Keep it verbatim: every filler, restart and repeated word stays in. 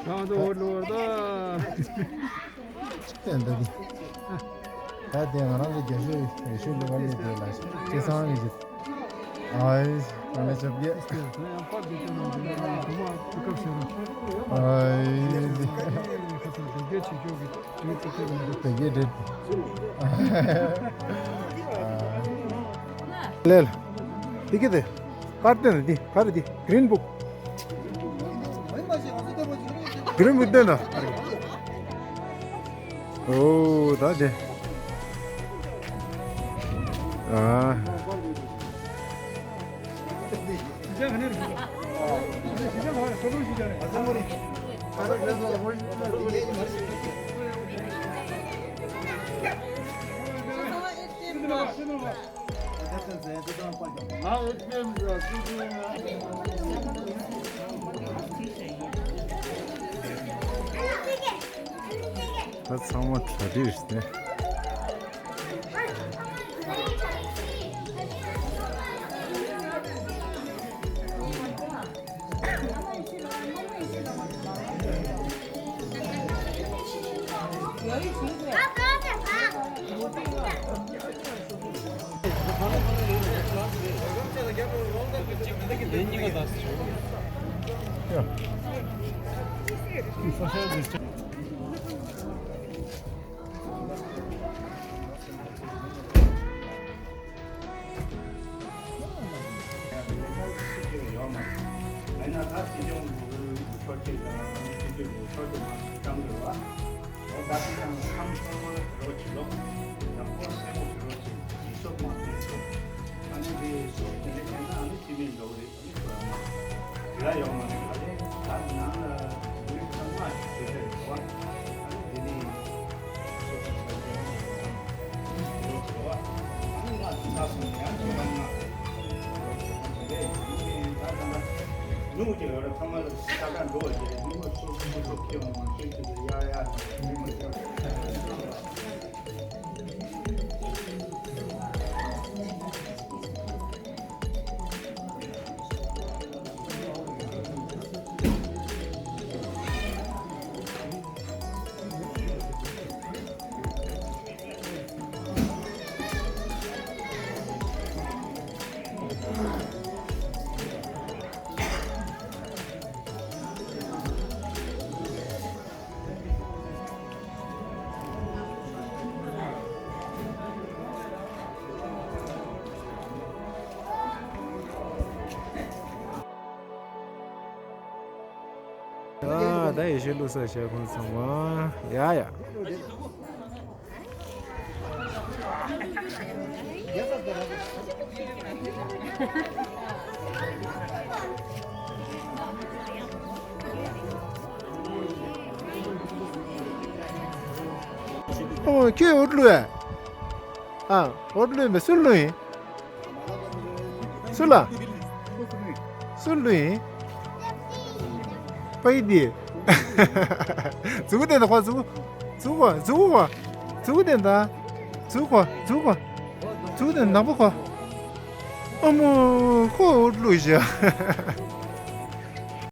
ད་འདི་འོ་ལོ་ད། ཅི་སྟོན་ད་འདི། ད་དེ་ང་རང་ཚོ་རྒྱ་ཤོད་རྒྱ་ཤོད་ལོ་བ་ལས་དེ་ལ་ཅི་སང་གི་ཅི། ཨའི་ང་ལ་ཅབ་གེ། ཨའི་འདི། དེ་གས་བྱེད་ཆོག་གི། དེ་གས་རེད། ལེ་ལ། དེ་གས་དེ། ཀར་ཏན་དེ་ག་རེ་དེ་Green Book། Green Book སྟོན་དང་། ཨོ་ད་དེ། ཨ། ད་ཚང་མ་གྲ་སྒྲིག་རེད་དེ། ཡ་ཡོང་མ་རེད། ད་ལྟ་ནང་ལ་མི་ཚང་མ་ཞིག་བྱེད་ཀྱི་རེད་བ། ཨ་ནི་དེ་ནི་སོ་སོ་སོ་སོ་ཡང་ཁྱེད་རང་ང་ཚོ་ཚ་སོང་ཡང་ཁྱེད་རང་ང་ལས་ཡིན་ད་ད་ལྟ་ཉུང་ཀྱི་ཡོད་རེད། ཚང་མ་ལ་ས་ཁ་འགྲོ་བ་བྱས་ཉུང་བ་སོ་སོ་སོ་སོ་ཁྱེད་རང་ང་ཚོའི་ཁྱེད་ཚོ་ཡ་ཡ་ཉུང་མ་ཡོད། ཨ་ད་ཡེ་ཤེས་བླུག་ས་བྱས་ཁོང་ཚང་མ་ཡ་ཡ། ཨོ་ཁྱོད་འོ་བླུགས་ཨ། ཨ་འོ་བླུགས་མེད་སུ་བླུགས་ཡིན། སུ་ལ། སུ་བླུགས་ཡིན། པ་ཡི་འདི། མཛུ་གུ་དེ་ད་ཁོ་མཛུ་གུ། མཛུ་གུ་ཁོ་མཛུ་གུ་ཁོ། མཛུ་གུ་དེ་ད། མཛུ་གུ་ཁོ་མཛུ་གུ་ཁོ། མཛུ་གུ་དེ་ནག་པོ་ཁོ། ཨ་མོ་ཁོ་འོ་བླུགས་བཞག